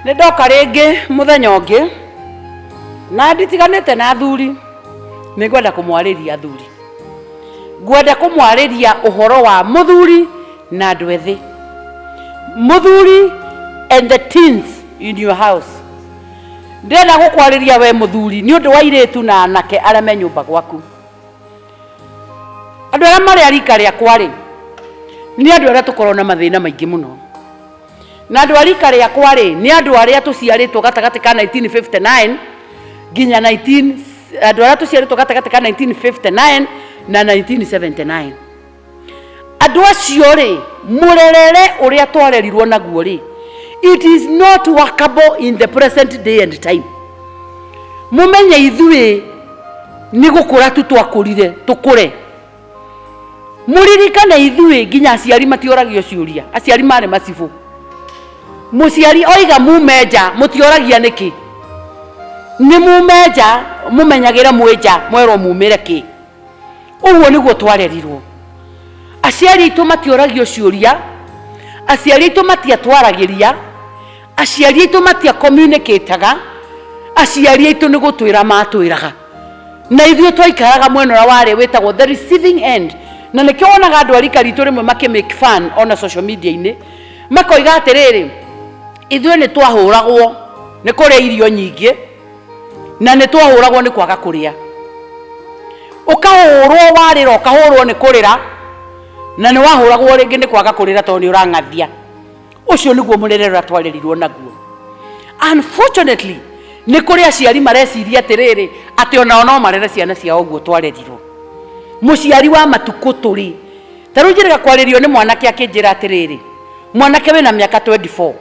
Nĩ ndoka rĩngĩ mũthenya ũngĩ na nditiganĩte na athuri, nĩ ngwenda kũmwarĩria athuri. Ngwenda kũmwarĩria ũhoro wa mũthuri na andũ ethĩ, mũthuri and the teens in your house. Ndĩrenda gũkwarĩria we mũthuri nĩ ũndũ wa airĩtu na anake arĩa me nyũmba gwaku. Andũ arĩa marĩ a rika rĩakwa rĩ, nĩ andũ arĩa tũkoragwo na mathĩna maingĩ mũno. Na andũ a rika rĩakwa rĩ, nĩ andũ arĩa tũciarĩtwo gatagatĩ ka 1959 nginya 19 andũ arĩa tũciarĩtwo gatagatĩ ka 1959 na 1979. Andũ acio rĩ, mũrerere ũrĩa twarerirwo naguo rĩ, it is not workable in the present day and time. Mũmenye ithuĩ nĩ gũkũra tu twakũrire, tũkũre. Mũririkane ithuĩ nginya aciari matioragio ciũria, aciari marĩ macibũ. Mũciari oiga mume nja, mũtioragia nĩkĩ. Nĩ mume nja, mũmenyagĩre mwĩ nja, mwerwo mumĩre kĩ. Ũguo nĩguo twarerirwo. Aciari aitũ matioragio ciũria, aciari aitũ matiatwaragĩria, aciari aitũ matia communicate-aga, aciari aitũ nĩ gũtwĩra matwĩraga. Na ithuĩ twaikaraga mwena ũrĩa warĩ wĩtagwo the receiving end. Na nĩkĩo wonaga andũ a rika ritũ rĩmwe makĩ make fun ona social media-inĩ, makoiga atĩrĩrĩ, ithuĩ nĩ twahũragwo nĩ kũrĩa irio nyingĩ, na nĩ twahũragwo nĩ kwaga kũrĩa. Ũkahũrwo warĩra ũkahũrwo nĩ kũrĩra, na nĩ wahũragwo rĩngĩ nĩ kwaga kũrĩra tondũ nĩ ũrang'athia. Ũcio nĩguo mũrĩre ũrĩa twarerirwo naguo. Unfortunately, nĩ kũrĩ aciari mareciria atĩrĩrĩ, atĩ onao no marere ciana ciao ũguo twarerirwo. Mũciari wa matukũ tũrĩ, ta rĩu njĩrĩga kwarĩrio nĩ mwanake akĩnjĩra atĩrĩrĩ, mwanake wĩna mĩaka 24,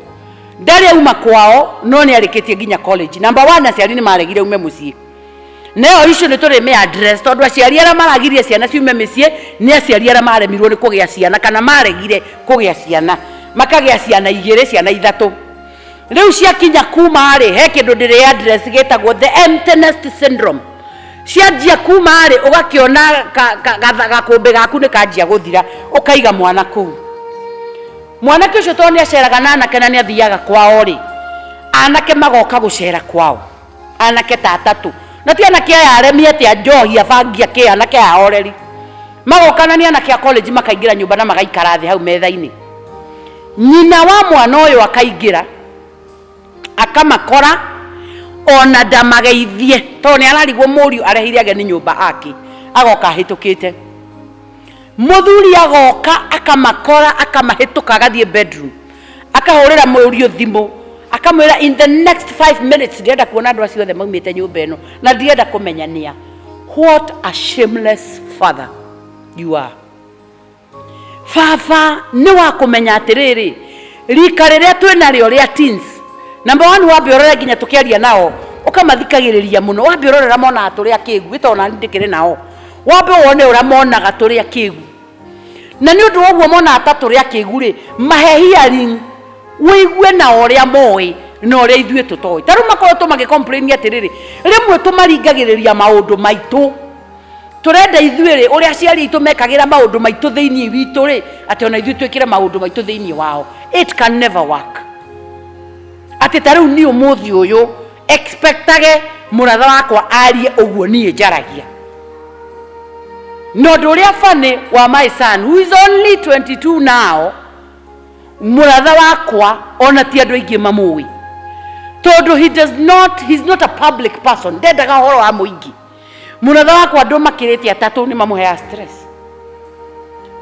ndarĩ auma kwao no nĩ arĩkĩtie nginya college. Number one, aciari nĩ maregire aume mũciĩ. Na ĩyo issue nĩ tũrĩmĩ address tondũ aciari arĩa maragiria ciana ciume mĩciĩ nĩ aciari arĩa maremirwo nĩ kũgĩa ciana kana maregire kũgĩa ciana, makagĩa ciana igĩrĩ, ciana ithatũ. Rĩu ciakinya kuma rĩ, he kĩndũ ndĩrĩ address gĩtagwo the empty nest syndrome. Cianjia kuma rĩ, ũgakĩona gakũmbĩ gaku nĩ kanjia gũthira, ũkaiga mwana kũu. Mwanake ũcio tondũ nĩ aceraga na anake na nĩ athiaga kwao rĩ, anake magoka gũcera kwao. Anake ta atatũ. Na ti anake aya aremi atĩ a njohi, a bangi, a kĩ, anake aya ahoreri. Magoka na nĩ anake a college makaingĩra nyũmba na magaikara thĩ hau metha-inĩ. Nyina wa mwana ũyũ akaingĩra, akamakora ona ndamageithie tondũ nĩ ararigwo mũriũ areheire ageni nyũmba akĩ, agoka ahĩtũkĩte. Mũthuri agoka akamakora akamahĩtũka agathiĩ bedroom, akahũrĩra mũriũ thimũ, akamwĩra in the next 5 minutes ndĩrenda kuona andũ acio othe maumĩte nyũmba ĩno na ndirenda kũmenya nĩa. What a shameless father you are. Baba nĩ wa kũmenya atĩrĩrĩ, rika rĩrĩa twĩ narĩo rĩa teens, number one wambe ũrore nginya tũkĩaria nao ũkamathikagĩrĩria mũno, wambe ũrore ũrĩa monaga tũrĩ akĩgu, ĩ tondũ nani ndĩkĩrĩ nao, wambe wone ũrĩa monaga tũrĩ akĩgu. Na nĩ ũndũ wa ũguo monaga ta tũrĩ akĩgu rĩ, mahe hearing ũigue nao ũrĩa moĩ na ũrĩa ithuĩ tũtoĩ. Ta rĩu makoretwo magĩ complain atĩrĩrĩ, rĩmwe tũmaringagĩrĩria maũndũ maitũ. Tũrenda ithuĩ rĩ, ũrĩa aciari aitũ mekagĩra maũndũ maitũ thĩinĩ witũ rĩ, atĩ ona ithuĩ twĩkĩre maũndũ maitũ thĩinĩ wao. It can never work. Atĩ ta rĩu niĩ ũmũthĩ ũyũ, expectage mũratha wakwa arie ũguo niĩ njaragia. Na ũndũ ũrĩa funny wa my son who is only 22 now, mũratha wakwa ona ti andũ aingĩ mamũĩ. Tondũ he does not, he's not a public person, ndendaga ũhoro wa mũingĩ. Mũratha wakwa andũ makĩrĩte atatũ nĩ mamũheaga stress.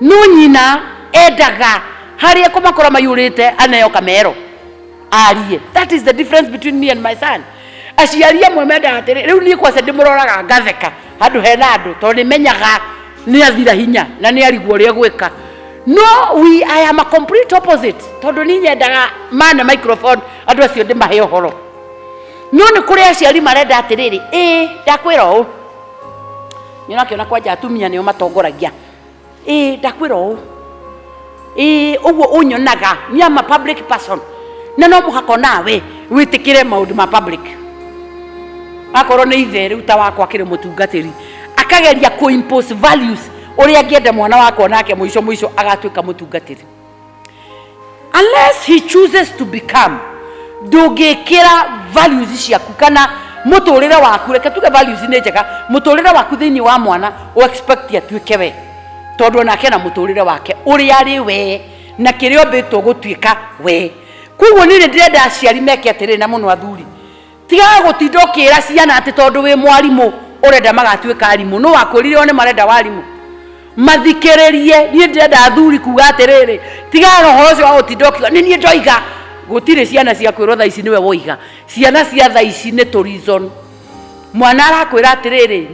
No nyina endaga harĩa kũmakora maiyũrĩte aneo kamero arie. That is the difference between me and my son. Aciari amwe mendaga atĩrĩ, rĩu niĩ kwaca ndĩmũroraga ngatheka handũ hena andũ tondũ nĩ menyaga nĩ athira hinya na nĩ arigwo ũrĩa egwĩka. No we, I am a complete opposite tondũ niĩ nyendaga mane microphone andũ acio ndĩmahe ũhoro. No nĩ kũrĩ aciari marenda atĩrĩrĩ, ĩĩ ndakwĩra ũũ, nĩ ũrakĩona kwanja atumia nĩo matongoragia, ĩĩ ndakwĩra ũũ, ĩĩ ũguo ũnyonaga niĩ am a public person na no mũhaka onawe wĩtĩkĩre maũndũ ma public. Akorwo nĩ ithe rĩu ta wakwa akĩrĩ mũtungatĩri, akageria kũ impose values ũrĩa angĩenda mwana wakwa onake mũico mũico agatuĩka mũtungatĩri. Unless he chooses to become. Ndũngĩkĩra values ciaku kana mũtũrĩre waku, reke tuge values nĩ njega, mũtũrĩre waku thĩinĩ wa mwana ũ expect atuĩke we, tondũ onake na mũtũrĩre wake ũrĩa arĩ we na kĩrĩa ombĩtwo gũtuĩka we. Koguo niĩ nĩ ndĩrenda aciari meke atĩrĩrĩ, na mũno athuri, tigaga gũtinda ũkĩra ciana atĩ tondũ wĩ mwarimũ ũrenda magatuĩka arimũ. Nũ wakwĩrire o nĩ marenda warimũ? Mathikĩrĩrie. Niĩ ndĩrenda athuri kuga atĩrĩrĩ, tigaga ũhoro ũcio wa gũtinda ũkiuga nĩ niĩ ndoiga. Gũtirĩ ciana cia kwĩrwo thaa ici nĩwe woiga. Ciana cia thaa ici nĩ tũ reason. Mwana arakwĩra atĩrĩrĩ,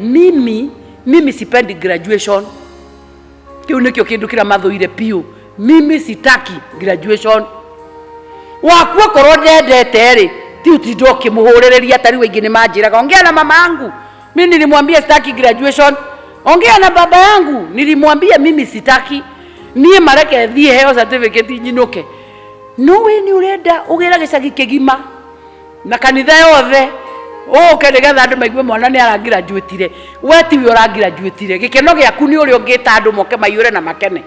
mimi sipendi graduation. Kĩu nĩkĩo kĩndũ kĩrĩa mathũire biũ. Mimi sitaki graduation. Waku okorwo ndendete rĩ, ti ũtinde ũkĩmũhũrĩrĩria. Ta rĩu aingĩ nĩ manjĩraga, ongea na mama yangu, mimi nilimwambia sitaki graduation. Ongea na baba yangu, nilimwambia mimi sitaki. Niĩ mareke thiĩ heo certificate nyinũke. No we nĩ ũrenda ũgĩre gĩcagi kĩgima na kanitha yothe ũke nĩgetha andũ maigue mwana nĩ aragraduatire. We tiwe ũragraduatire. Gĩkeno gĩaku nĩ ũrĩa ũngĩta andũ moke maiyũre na makene.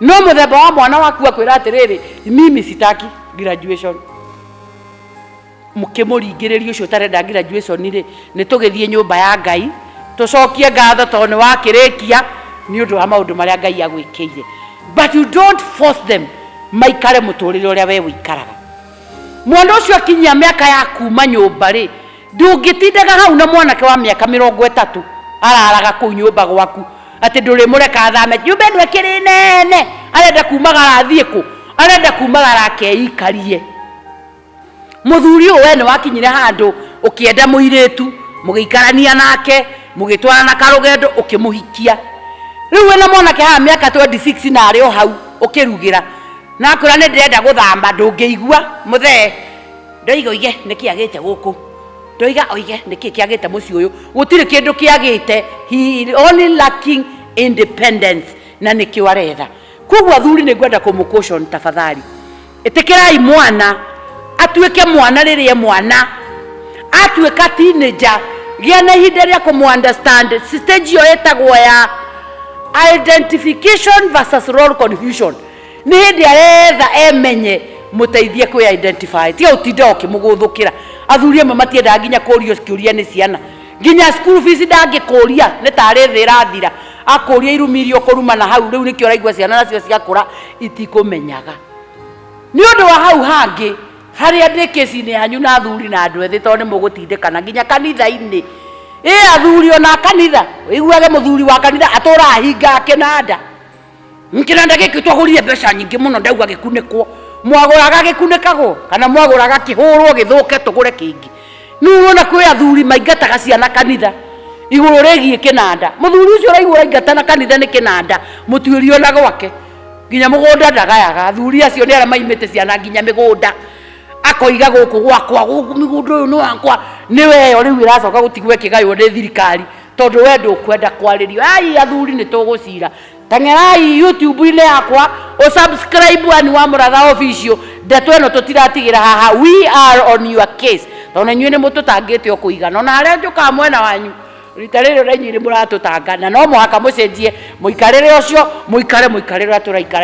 No mũthemba wa mwana waku akwĩra atĩrĩrĩ, mimi sitaki graduation. Mũkĩmũringĩrĩria ũcio ũtarenda graduation rĩ, nĩ tũgĩthiĩ nyũmba ya Ngai tũcokie ngatho tondũ nĩ wakĩrĩkia nĩ ũndũ wa maũndũ marĩa Ngai agwĩkĩire. But you don't force them maikare mũtũrĩre ũrĩa we ũikaraga. Mwana ũcio akinyia mĩaka ya kuma nyũmba rĩ, ndũngĩtindaga hau na mwanake wa mĩaka 30 araraga kũu nyũmba gwaku atĩ ndũrĩmũreka athame. Nyũmba ĩno ĩkĩrĩ nene, arenda kumagara athiĩ kũ? Arenda kumagara akeikarie. Mũthuri ũyũ we nĩ wakinyire handũ ũkĩenda mũirĩtu, mũgĩikarania nake, mũgĩtwarana karũgendo, ũkĩmũhikia. Rĩu wĩna mwanake haha mĩaka 26 na arĩ o hau ũkĩrugĩra, na akwĩra nĩ ndĩrenda gũthama, ndũngĩigua mũthee. Ndoiga oige nĩkĩ agĩte gũkũ, ndoiga oige nĩkĩ kĩagĩte mũciĩ ũyũ. Gũtirĩ kĩndũ kĩagĩte, he only lacking independence, na nĩkĩo aretha. Koguo athuri nĩ ngwenda kũmũ caution, tafadhali ĩtĩkĩrai mwana atuĩke mwana rĩrĩa e mwana. Atuĩka teenager, gĩa na ihinda rĩa kũmũ understand. Stage ĩyo ĩtagwo ya identification versus role confusion. Nĩ hĩndĩ aretha emenye, mũteithie kwĩ identify. Tiga ũtinde ũkĩmũgũthũkĩra. Athuri amwe matiendaga nginya kũrio kĩũria nĩ ciana. Nginya school fees ndangĩkũria, nĩ tarĩ thĩ ĩrathira. Akũria irumi iria ũkũruma na hau. Rĩu nĩkĩo ũraigua ciana nacio ciakũra itikũmenyaga. Nĩ ũndũ wa hau hangĩ harĩa ndĩ kĩci-inĩ yanyu na athuri na andũ ethĩ, tondũ nĩ mũgũtindĩkana nginya kanitha-inĩ. Ĩ athuri ona kanitha, ũiguage mũthuri wa kanitha atũraga hingaga kĩnanda. Kĩnanda gĩkĩ twagũrire mbeca nyingĩ mũno, ndauga gĩkunĩkwo. Mwagũraga gĩkunĩkagwo kana mwagũraga kĩhũrwo gĩthũke tũgũre kĩngĩ? Nĩ ũrona kwĩ athuri maingataga ciana kanitha igũrũ rĩgiĩ kĩnanda. Mũthuri ũcio ũraigua ũraingatana kanitha nĩ kĩnanda, mũtuĩri ona gwake nginya mũgũnda ndagayaga. Athuri acio nĩ arĩa maimĩte ciana nginya mĩgũnda, akoiga gũkũ gwakwa, gũkũ mĩgũnda ũyũ nĩ wakwa. Nĩ weyo rĩu ĩracoka gũtigwo ĩkĩgaywo nĩ thirikari tondũ we ndũkwenda kwarĩrio. Ai, athuri nĩ tũgũcira. Teng'erai YouTube-inĩ yakwa ũsubscribe Ann wa Mũratha Official. Ndeto ĩno tũtiratigĩra haha, we are on your case, tondũ na inyuĩ nĩ mũtũtangĩte o kũigana. Ona harĩa njũkaga mwena wanyu rita rĩrĩ, ona inyuĩ nĩ mũratũtanga, na no mũhaka mũcenjie mũikarĩre ũcio, mũikare mũikarĩre ũrĩa tũraikara.